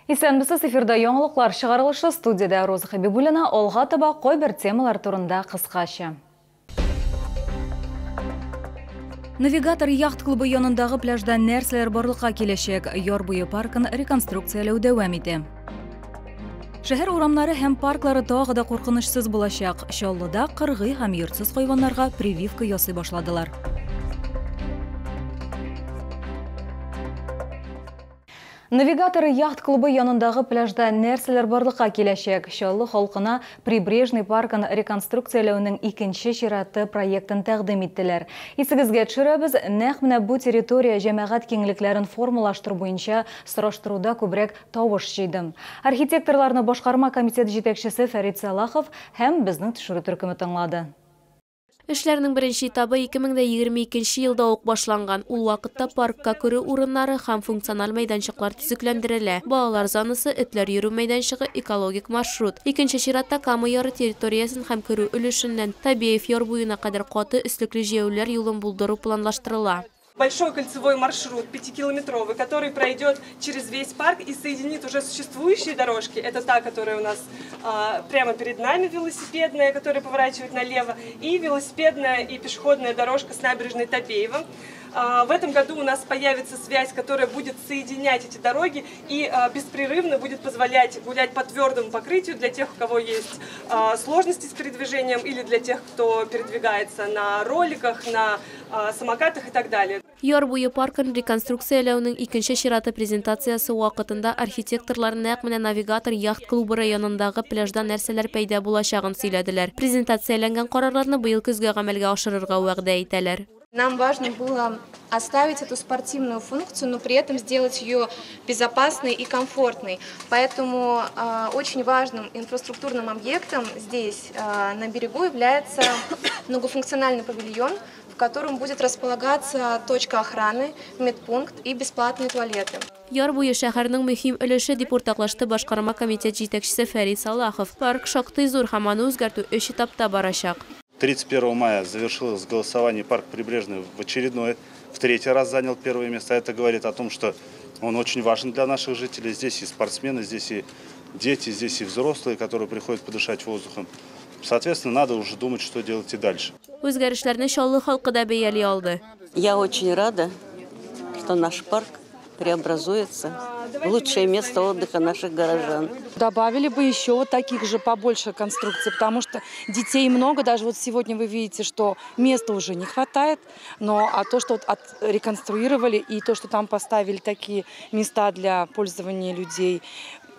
Исәнмесез, эфирда яңалыклар чыгарылышы, студиядә Роза Хәбибуллина. Алга таба кайбер темалар турында кыскача. Навигатор яхт клубы янындагы пляжда нәрсәләр барлыкка киләчәк? Яр буе паркын реконструкцияләү дәвам итә. Шәһәр урамнары һәм парклары тагы да куркынычсыз булачак. Чаллыда кыргый һәм йортсыз хайваннарга прививка ясый башладылар. Навигатор яхт клубы янындагы пляжда нәрсәләр барлыкка киләчәк? Чаллы халкына Прибрежный паркын реконструкцияләүнең икенче чираты проектын тәкъдим иттеләр. Исегезгә төшерәбез, нәкъ менә бу территория җәмәгать киңлекләрен формалаштыру буенча сораштыруда күбрәк тавыш җыйды. Архитекторларны башкарма комитет җитәкчесе Фәрит Салахов һәм безнең төшерү төркеме тыңлады. Эшләрнең беренче этабы 2022 елда ук башланган. Ул вакытта паркка керү урыннары һәм функциональ мәйданчыклар төзекләндерелә. Балалар зонасы, этләр йөрү мәйданчыгы, экологик маршрут. Икенче чиратта Кама яры территориясен һәм керү өлешеннән Табеев яр буена кадәр каты өслекле җәяүлеләр юлын булдыру планлаштырыла. Большой кольцевой маршрут, 5-километровый, который пройдет через весь парк и соединит уже существующие дорожки. Это та, которая у нас прямо перед нами, велосипедная, которая поворачивает налево, и велосипедная и пешеходная дорожка с набережной Табеева. В этом году у нас появится связь, которая будет соединять эти дороги и беспрерывно будет позволять гулять по твердому покрытию для тех, у кого есть сложности с передвижением, или для тех, кто передвигается на роликах, на самокатах и так далее. Яр буе паркын реконструкцияләүнең икенче чираты презентациясе вакытында архитекторлар нәкъ менә Навигатор яхт клубы районындагы пляжда нәрсәләр пәйда булачагын сөйләделәр. Презентацияләнгән карарларны быел көзгә гамәлгә ашырырга вәгъдә итәләр. Нам важно было оставить эту спортивную функцию, но при этом сделать ее безопасной и комфортной. Поэтому очень важным инфраструктурным объектом здесь, на берегу, является многофункциональный павильон, в котором будет располагаться точка охраны, медпункт и бесплатные туалеты. Яр буе шәһәрнең мөһим өлеше дип уртаклашты башкарма комитет җитәкчесе Фәрит Салахов. Парк шактый зур һәм аны үзгәртү өч этапта барачак. 31 мая завершилось голосование, парк Прибрежный в очередной, в третий раз занял первое место. Это говорит о том, что он очень важен для наших жителей. Здесь и спортсмены, здесь и дети, здесь и взрослые, которые приходят подышать воздухом. Соответственно, надо уже думать, что делать и дальше. Үзгәрешләрне Чаллы халкы да бәяли алды. Я очень рада, что наш парк преобразуется в лучшее место отдыха наших горожан. Добавили бы еще вот таких же побольше конструкций, потому что детей много. Даже вот сегодня вы видите, что места уже не хватает. Но а то, что вот реконструировали, и то, что там поставили такие места для пользования людей,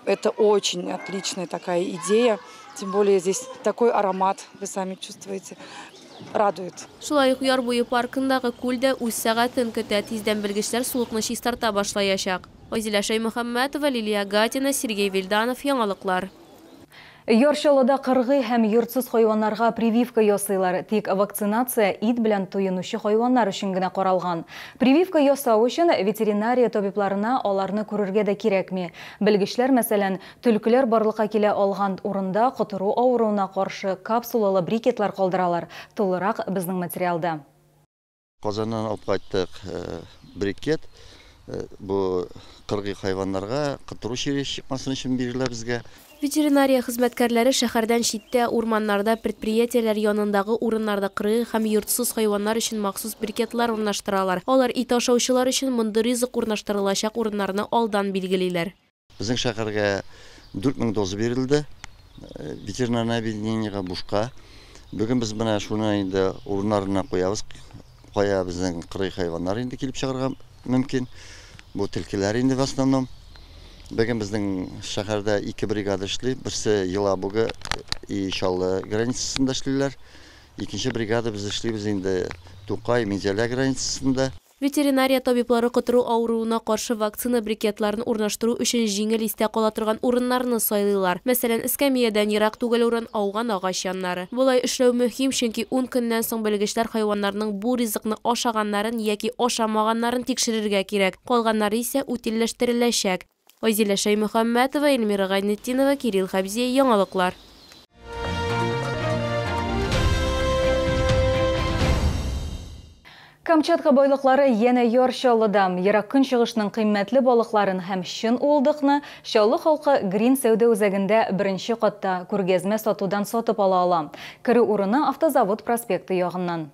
это очень отличная такая идея. Тем более здесь такой аромат, вы сами чувствуете. Радует. Шулай ук яр буе паркындагы күл дә үз сәгатен көтә. Тиздән белгечләр сулыкны чистарта башлаячак. Айзилә Шәймөхәммәтова, Лилия Гатина, Сергей Вильданов, яңалыклар. Яр Чаллыда кыргый һәм йортсыз хайваннарга прививка ясыйлар. Тик вакцинация ит белән туенучы хайваннар өчен генә каралган. Прививка ясау өчен ветеринария табибларына аларны күрергә дә кирәкми. Белгечләр, мәсәлән, төлкеләр барлыкка килә алган урында котыру авыруына каршы капсулалы брикетлар калдыралар. Тулырак безнең материалда. Казаннан алып кайттык брикет. Бу кыргый хайваннарга котыру чире чыкмасын өчен бирелә безгә. Ветеринария хезмәткәрләре шәһәрдән читтә, урманнарда, предприятиеләр янындагы урыннарда кыргый һәм йортсыз хайваннар өчен махсус брикетлар урнаштыралар. Алар ит ашаучылар өчен мондый ризык урнаштырылачак урыннарны алдан билгелиләр. Безнең шәһәргә 4000 доза бирелде. Ветеринарная объединениегә бушка. Бүген без менә шуны инде урыннарына куябыз. Кая безнең кыргый хайваннар инде килеп чыгарга мөмкин. Бу төлкеләр инде в основном. Бүген безнең шәһәрдә ике бригада эшли. Берсе Елабуга и Чаллы границасында эшлиләр. Икенче бригада без эшлибез инде Тукай, Минзәлә границасында. Ветеринария табиблары котыру авыруына каршы вакцина брикетларын урнаштыру өчен җиңел истә кала торган урыннарны сайлыйлар. Мәсәлән, эскәмиядән ерак түгел урын, ауган агач яннары. Болай эшләү мөһим, чөнки 10 көннән соң белгечләр хайваннарның бу ризыкны ашаганнарын яки ашамаганнарын тикшерергә кирәк. Калганнары исә утильләштереләчәк. Айзилә Шәймөхәммәтова, Эльмира Гайнетдинова, Кирилл Хәбзиев, яңалыклар. Камчатка байлыклары янә Яр Чаллыда. Ерак Көнчыгышның кыйммәтле балыкларын һәм чын уылдыкны Чаллы халкы Грин сәүдә үзәгендә беренче катта күргәзмә сатудан сатып ала ала. Керү урыны Автозавод проспекты ягыннан.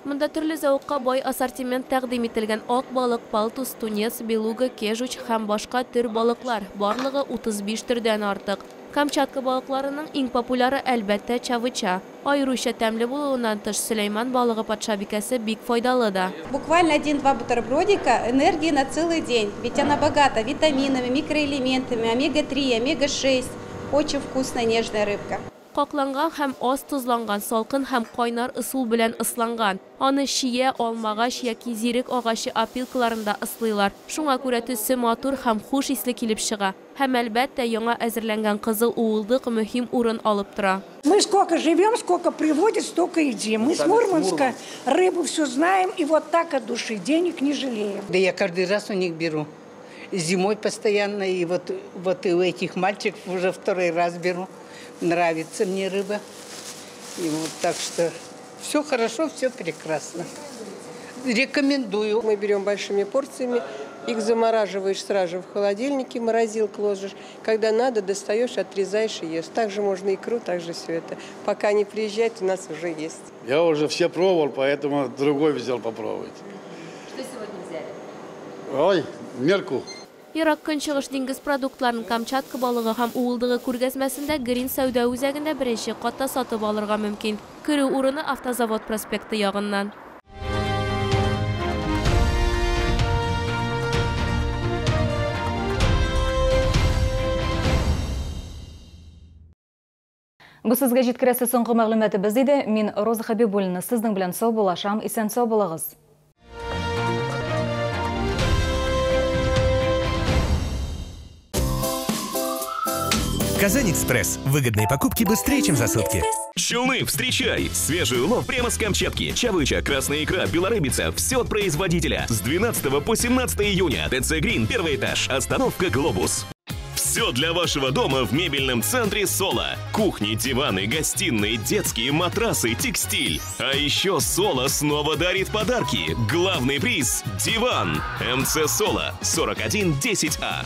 Монда төрле зәвыкка бай ассортимент тәкъдим ителгән: ак балык, палтус, тунец, белуга, кежуч һәм башка төр балыклар. Барлыгы 35 төрдән артык. Камчатка балыкларының иң популяры, әлбәттә, чавыча. Аеруча тәмле булуыннан тыш, Сөләйман балыгы патшабикәсе бик файдалы да. Буквально 1-2 бутербродика энергии на целый день. Ведь она богата витаминами, микроэлементами, омега-3, омега-6. Очень вкусная нежная рыбка. Какланган һәм аз тозланган, салкын һәм кайнар ысул белән ысланган. Аны чия, алмагач яки зирек агачы опилкаларында ыслыйлар. Шуңа күрә төсе матур һәм хуш исле килеп чыга. Һәм әлбәттә, яңа әзерләнгән кызыл уылдык мөһим урын алып тора. Мы сколько живем, сколько приводит, столько едим. Мы с Мурманска рыбу всю знаем и вот так от души денег не жалеем. Да я каждый раз у них беру. Зимой постоянно, и вот и у этих мальчиков уже второй раз беру. Нравится мне рыба. И вот так что все хорошо, все прекрасно. Рекомендую. Мы берем большими порциями, их замораживаешь сразу в холодильнике, морозилку ложишь. Когда надо, достаешь, отрезаешь и ешь. Также можно икру, также все это. Пока не приезжает, у нас уже есть. Я уже все пробовал, поэтому другой взял попробовать. Что сегодня взяли? Ой, нерку. Ерак Көнчыгыш диңгез продуктларын Камчатка балыгы һәм уылдыгы күргәзмәсендә Грин сәүдә үзәгендә беренче катта сатып алырга мөмкин. Керү урыны Автозавод проспекты ягыннан. Бу сезгә җиткерәсе соңгы мәгълүматыбыз иде. Мин Роза Хабибуллина сезнең белән саубуллашам. Исән сау булыгыз. Казань-Экспресс. Выгодные покупки быстрее, чем за сутки. Челны, встречай! Свежий улов прямо с Камчатки. Чавыча, красная икра, белорыбица. Все от производителя. С 12 по 17 июня. ТЦ Грин, первый этаж. Остановка Глобус. Все для вашего дома в мебельном центре Соло. Кухни, диваны, гостиные, детские, матрасы, текстиль. А еще Соло снова дарит подарки. Главный приз – диван. МЦ Соло 4110А.